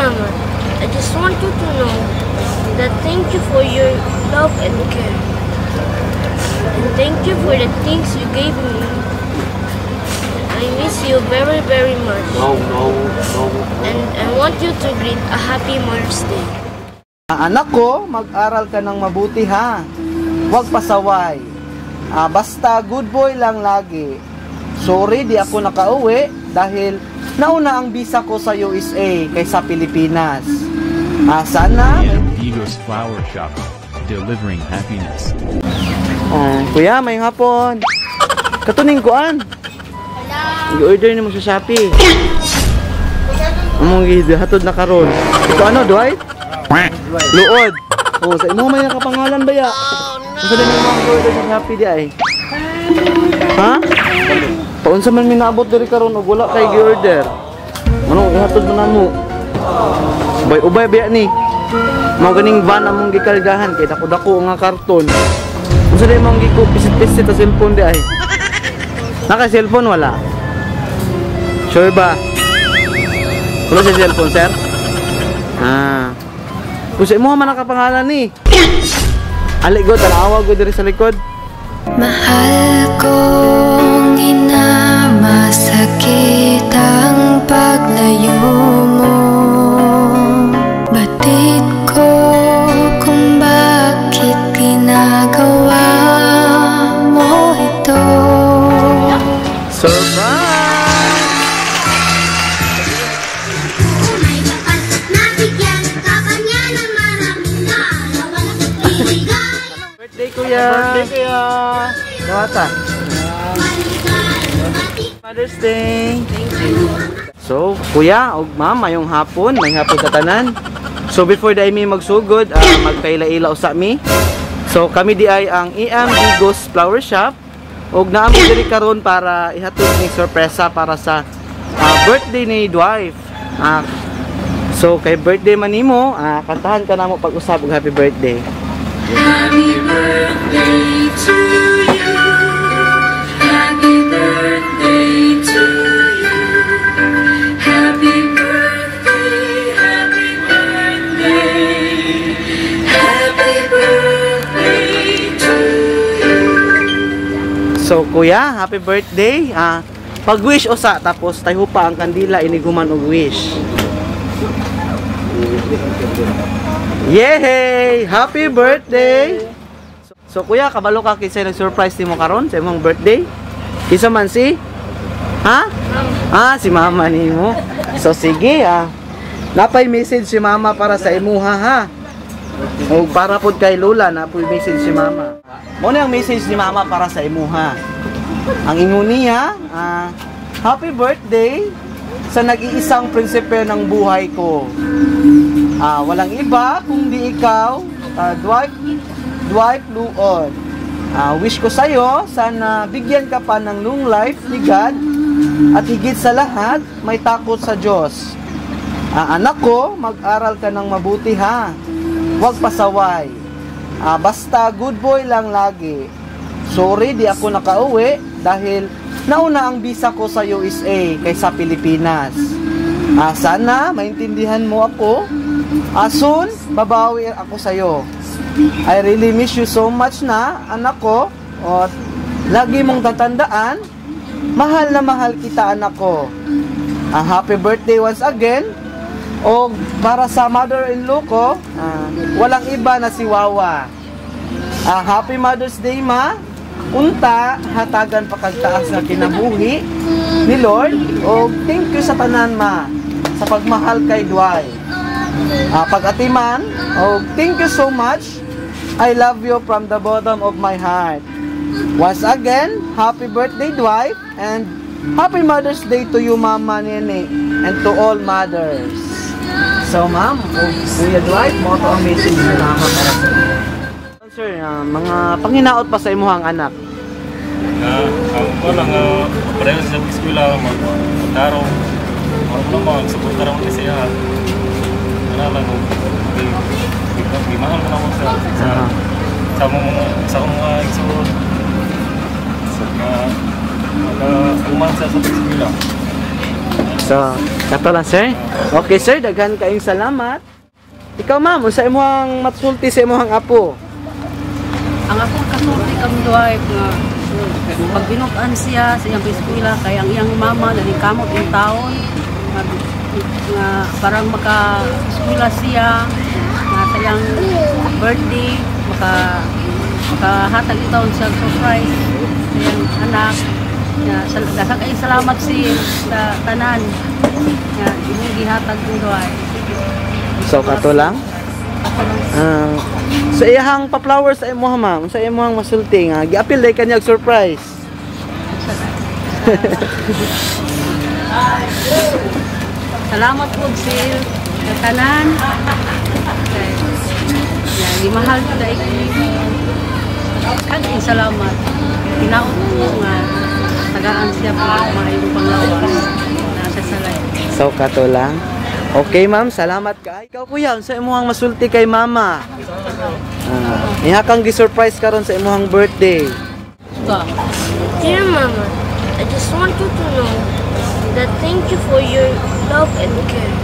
Mama, I just want you to know that thank you for your love and care. And thank you for the things you gave me. I miss you very, very much. No. And I want you to greet a happy Mother's Day. Anak ko, mag-aral ka ng mabuti ha. Huwag pasaway. Basta good boy lang lagi. Sorry, di ako nakauwi dahil nauna ang visa ko sa USA kaysa Pilipinas. Sana. Igos Flower Shop, delivering happiness. Oh, kuya, may hapon. Katuning kuan. I-order nimo sa Shopee. Among gihatod na karon. Ito ano, Dwight? Luod. Oh, sa imo may nakapangalan ba ya? Unsa din mo ang order sa Shopee di ay? Ha? Paunsa man mi naabot diri karon og wala kay gi-order. Ano ihatod mo namo? Ubay ubay biya ni. Mao ganing van among gikargahan kay dako-dako nga karton. Unsa din mong giku pisit-pisit sa cellphone di ay? Naka cellphone wala? Sure ba? Wala sa cellphone, sir? Kung sa imo man nakapangalan ni. Ali god, tanawa god diri sa likod. Mahal kong ina, masakit ang paglayo mo. Batid ko kung bakit ginagawa mo ito. Surprise! May kapal, nabigyan ka pa niya ng maraming kaarawan. Ibigay Birthday, kuya! Birthday, kuya! Dawata. Mother's Day! Thank you. So, kuya ug ma'am, mayong hapon, may hapon sa tanan. So, before dai mi magsugod, magkaila-ila usa mi. So, kami di ay ang EM Igos Flower Shop ug naa mi diri karon para ihatod ni sorpresa para sa birthday ni Dwight. So, kay birthday man nimo, kantahan ka namo pag-usab og happy birthday. Happy birthday to you. Happy birthday to you. Happy birthday, happy birthday. Happy birthday to you. So kuya, happy birthday. Pag-wish usa tapos tayo pa ang kandila iniguman og wish. Yay! Happy birthday! So kuya, kabalo ka kinsay nag-surprise nimo karon sa imong birthday? Kinsa man si? Ha? Si mama nimo. So sige ah. Napay message si mama para sa imuha ha. O para pod kay Lola, napoy message si mama. Mo na ang message ni mama para sa imuha. Ang ingon niya, happy birthday sa nag-iisang prinsipe ng buhay ko. Walang iba kundi ikaw, Dwight, Dwight Luod. Wish ko sa'yo, sana bigyan ka pa ng long life ni God at higit sa lahat, may takot sa Diyos. Anak ko, mag-aral ka ng mabuti ha. Huwag pasaway. Basta good boy lang lagi. Sorry, di ako nakauwi dahil nauna ang visa ko sa USA kaysa Pilipinas. Sana maintindihan mo ako. Soon, babawi ako sa'yo. I really miss you so much na, anak ko. At lagi mong tatandaan, mahal na mahal kita, anak ko. Happy birthday once again. O para sa mother-in-law ko, walang iba na si Wawa. Happy Mother's Day, ma. Unta, hatagan pa kag taas nga kinabuhi ni Lord. O thank you sa tanan, ma, sa pagmahal kay Dwight. Pag-atiman, o thank you so much. I love you from the bottom of my heart. Once again, happy birthday, Dwight, and happy Mother's Day to you, Mama Nene, and to all mothers. So, ma'am, o Kuya Dwight, mo to ang message ni Mama para sa inyo. Sir, mga panginaot pa sa imuhang anak. Nga ang ko lang nga pareho sa eskwela magtarong ano lang mag-suporta ra man siya ana lang og gimahal ko namo sa sa mga sa akong mga igsoon nga maka uman siya sa eskwela. So, kato lang, sir. Okay, sir, daghan kayong salamat. Ikaw, ma'am, unsa imong matsulti sa imong apo? Ang akong kasulti kang duhay nga pag binutan siya sa iyang eskwela kay ang iyang mama nalingkamot yung taon nga parang maka eskwela siya nga sa iyang birthday makahatag yung taon siya surprise sa iyang anak nga dasa kay salamat si sa tanan nga imong gihatag yung duhay. So, kato lang. Ah, sa iyahang pa-flowers sa imong, ma'am, sa imong masulti nga giapil day kanya og surprise. Salamat po sil sa tanan. Kay ya, gimahal ko dai kini. Kag salamat. Hinaot ko nga tagaan siya po maayong panglawas na sa life. So, kato lang. Okay, ma'am, salamat ka. Ikaw, kuya, unsa imong masulti kay mama? Ah, iha kang gi-surprise karon sa imong birthday. Dear Mama, I just want you to know that thank you for your love and care.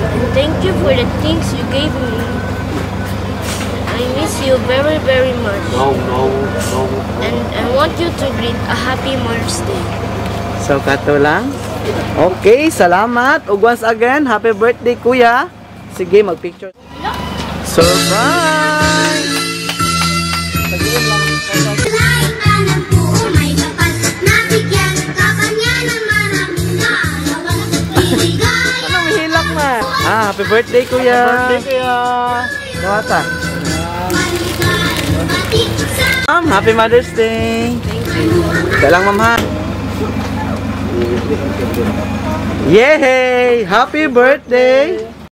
And thank you for the things you gave me. I miss you very, very much. No, no, no. And I want you to greet a happy Mother's Day. So, kato lang. Okay, salamat. Ug once again, happy birthday, kuya. Sige, mag-picture. Surprise! Lain ka ng buo may kapal, nabigyan ka pa niya ng maraming kaalawan. Liligaya. Anong hilak man? Ah, happy birthday, kuya. Happy birthday, kuya. Dawata. Maligayang bati sa Ma'am, happy Mother's Day. Dalang, ma'am, ha. Yay! Happy birthday!